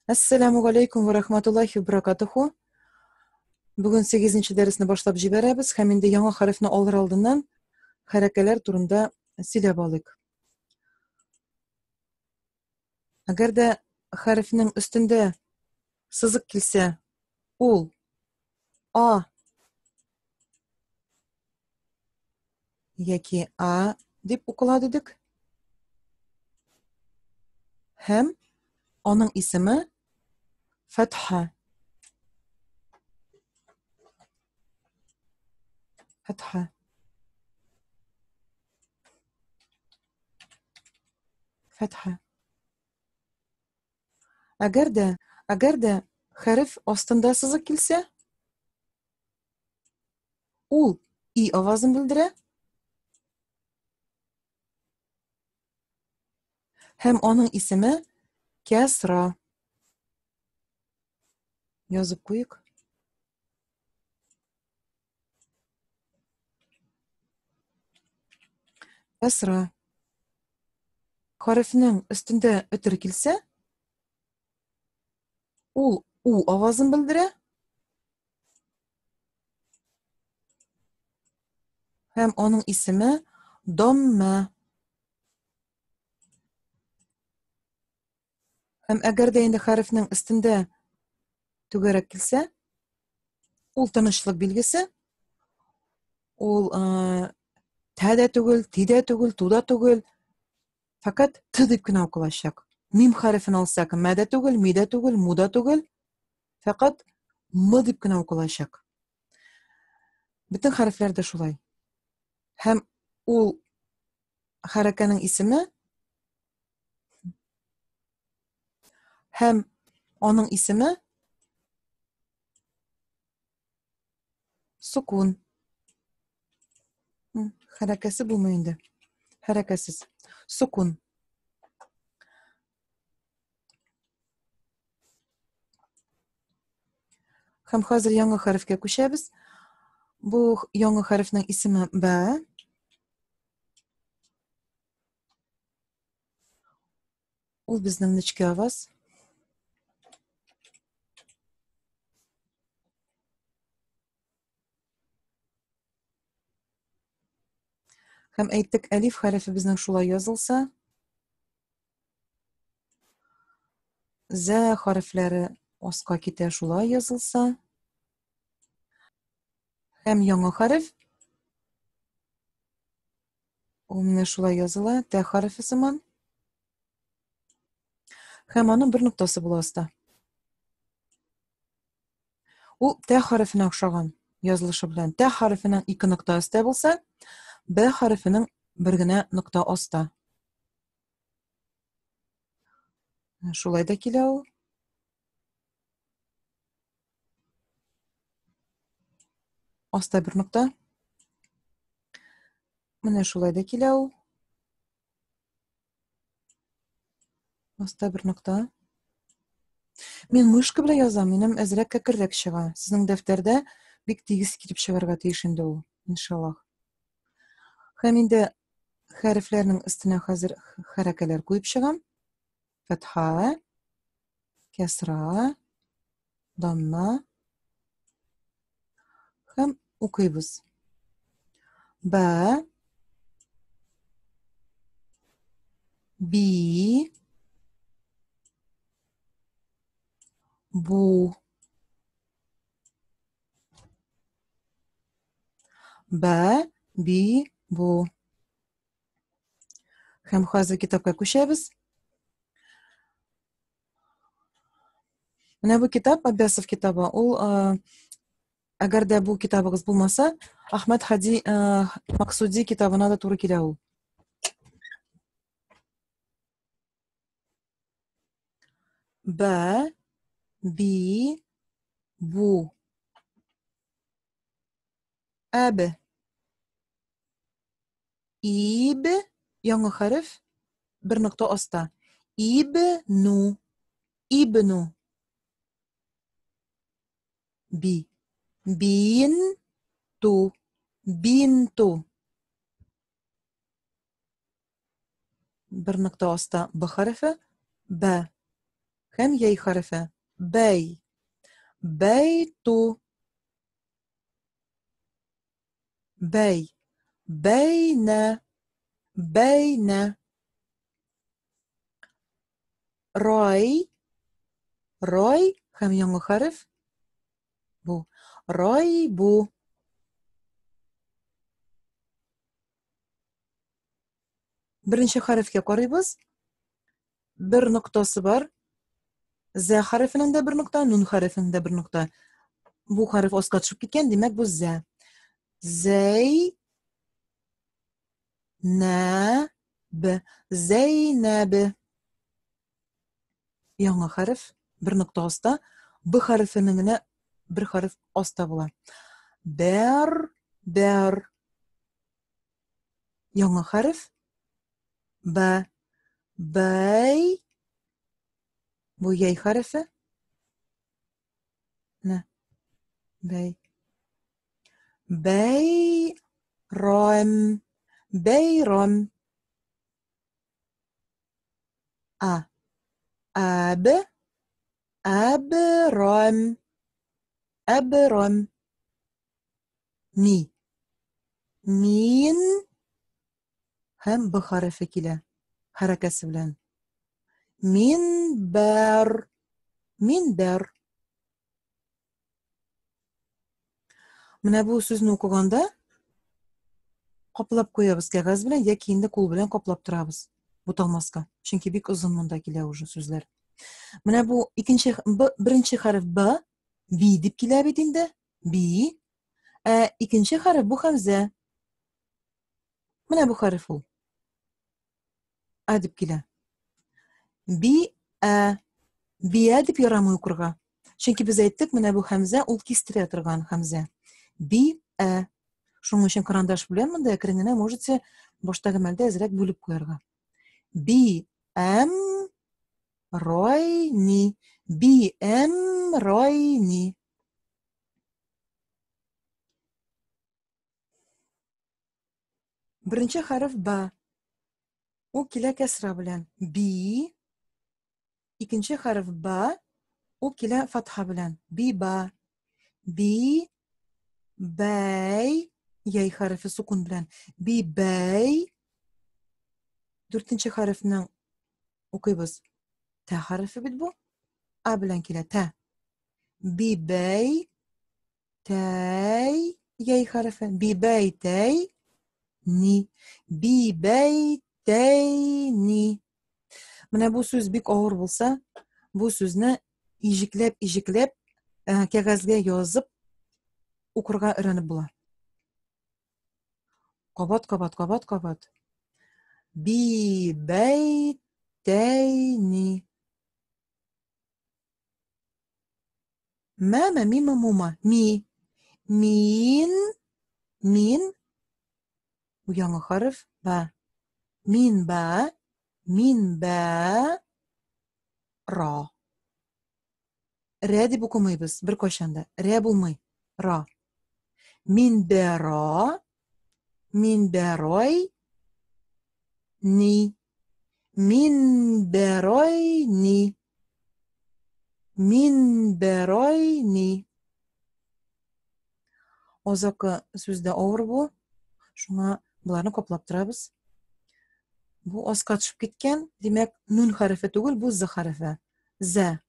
Әссәламү галәйкүм вә рахматуллахи вә баракатуху. Бүген 8 дәресне башлап җибәрәбез һәм инде яңа хәрефне алыр алдыннан хәрәкәләр турында сөйләп алыйк. Әгәр дә хәрефнең өстендә сызык килсә, ул А яки А дип укыла дидек. Һәм аның исеме Фәтха. Фәтха. Фәтха. Әгәр дә, әгәр дә хәреф астында сызык килсә, ул и авазын белдерә. Һәм аның исеме Кәсра. Язып куйык. Кәсра. Хәрефнең өстендә өтер килсә, ул у авазын белдерә. Һәм аның исеме Домма. Һәм әгәр дә инде хәрефнең өстендә түгәрәк килсә, ул тынычлык билгесе, ул тә дә түгел, ти дә түгел, ту да түгел, фәкать т дип кенә укылачак. Мим хәрефен алсак, мә дә түгел, ми дә түгел, му да түгел, фәкать м дип кенә укылачак. Бөтен хәрефләр дә шулай. Һәм ул хәрәкәнең исеме һәм аның исеме сукун. Хәрәкәсе булмый инде. Хәрәкәсез. Сукун. Һәм хәзер яңа хәрефкә күчәбез. Бу яңа хәрефнең исеме Б. Ул безнең нечкә аваз. Һәм әйттек, әлиф хәрефе безнең шулай язылса, З хәрефләре аска китә шулай язылса, һәм яңа хәреф ул менә шулай языла, Т хәрефе сыман. Һәм аның бер ноктасы була аста. Ул Т хәрефенә охшаган язылышы белән. Т хәрефенең ике нокта өстә булса, Б хәрефенең бер генә нокта аста. Шулай да килә ул. Аста бер нокта. Менә шулай да килә ул. Аста бер нокта. Мин мышка белән язам, минем әзрәк кәкеррәк чыга. Сезнең дәфтәрдә бик тигез килеп чыгарга тиеш инде ул, иншаллаһ. Һәм инде хәрефләрнең өстенә хәзер хәрәкәләр куеп чыгам. Фәтха, кәсра, дамма һәм укыйбыз. Б, Би, Бу. Б, Би, Бу. Һәм хәзер китапка күчәбез. Менә бу китап, Аббясов китабы, ул әгәр дә бу китабыгыз булмаса, Ахмәд Хади Максуди китабына да туры килә ул. Б, Би, Бу. Әб. Иб, яңа хәреф, бер нокта аста. Иб, ну. Ибну. Би. Бин, ту. Бинту. Бер нокта аста Б хәрефе, Б. Һәм йәй хәрефе. Бәй. Бәйту. Бәй. Бәйнә. Бәйнә. Рай. Рай һәм яңа хәреф. Бу. Рай бу. Беренче хәрефкә карыйбыз. Бер ноктасы бар. З хәрефенең дә бер нокта, нун хәрефенең дә бер нокта. Бу хәреф аска төшеп киткән, димәк бу з. Зәй нә б. Зәйнәб. Яңа хәреф, бер нокта аста. Б хәрефенең генә бер хәреф аста була. Бәр, бәр. Яңа хәреф. Б. Бәй. Бу яй хәрефе. Менә. Бәй. Бәй. Ром. Бәйром. А. Әб. Әбром. Әбром. Ми. Мин һәм Б хәрефе килә хәрәкәсе белән. Мин бәр. Мин бәр. Менә бу сүзне укыганда каплап куябыз кәгазь белән яки инде кул белән каплап торабыз буталмаска. Чөнки бик озын монда килә уже сүзләр. Менә бу икенче Б, беренче хәреф Б, би дип килә бит инде. Би. Ә икенче хәреф бу хәмзә. Менә бу хәреф ул. А дип килә. Би, ә. Бия дип ярамый укырга. Чөнки без әйттек, менә бу хәмзә ул кистерә торган хәмзә. Би, ә. Шуның өчен карандаш белән монда әкрен генә можете баштагы мәлдә әзрәк бүлеп куярга. Би, әм, рой, ни. Би, әм, рой, ни. Беренче хәреф Б. Ул килә кәсра белән. Би. Икенче хәреф Б. Ул килә фатха белән. Би ба. Би. Бәй. Яй хәрефе сукун белән. Би бәй. Дүртенче хәрефнең укыйбыз. Тә хәрефе бит бу. А белән килә. Тә. Би бәй. Тәй, яй хәрефе. Бибәй тәй, ни. Бибәй тәй, ни. Менә бу сүз бик авыр булса, бу сүзне иҗекләп-иҗекләп э, кәгазьгә язып укырга өйрәнеп була. Кабат, кабат, кабат, кабат. Бибәй тәй, ни. Мә, мә, мима, мума. Ми. Мин. Мин. Бу яңа хәреф. Ба. Мин ба. Мин бә. Ра. Рә дип укымыйбыз беркайчан да. Рә булмый. Ра. Мин бә ра. Мин бә рой. Ни. Мин бәрой ни. Мин бәрой ни. Азакы сүз дә авыр бу. Шуңа боларны каплап торабыз. Бу аска төшеп киткән, димәк, нун хәрефе түгел, бу з хәрефе. З.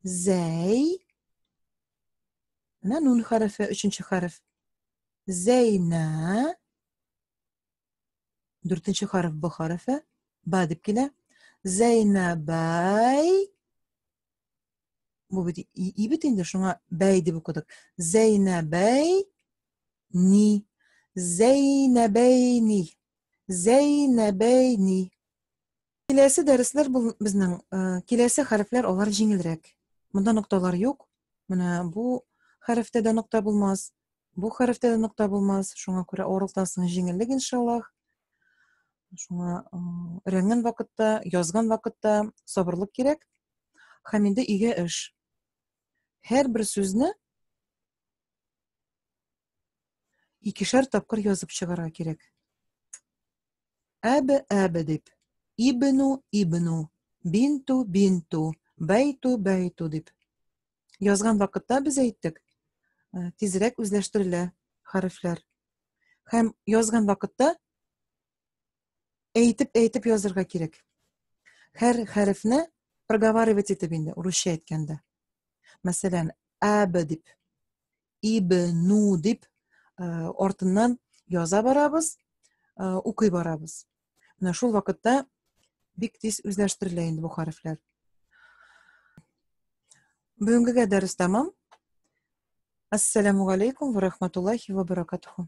Зәй. Менә нун хәрефе, өченче хәреф. Зәйнә. Дүртенче хәреф Б хәрефе. Ба дип килә. Зәйнәбай. Бу бит и бит инде, шуңа бәй дип укыдык. Зәйнәбәй ни. Зәйнәбәй ни. Зәйнәбәй ни. Киләсе дәресләр безнең э, киләсе хәрефләр алар җиңелрәк. Монда нокталар юк. Менә бу хәрефтә дә нокта булмас. Бу хәрефтә дә нокта булмас, шуңа күрә авырлыктан соң җиңеллек, иншаллаһ. Шуңа өйрәнгән вакытта, язган вакытта сабырлык кирәк. Һәм инде өйгә эш. Һәрбер сүзне икешәр тапкыр язып чыгарга кирәк. Әбе, әбе дип. Ибну, ибну. Бинту, бинту. Бәйту, бәйту дип. Язган вакытта без әйттек, э, тизрәк үзләштерелә хәрефләр. Һәм язган вакытта әйтеп-әйтеп язырга кирәк. Һәр хәрефне проговаривать итеп инде, урысча әйткәндә. Мәсәлән, әб дип, иб, ну дип э, артыннан яза барабыз, э, укый барабыз. Менә шул вакытта бик тиз үзләштерелә инде бу хәрефләр. Бүгенгегә дәрес тәмам. Ассаламу алейкум ва рахматуллахи ва баракатуху.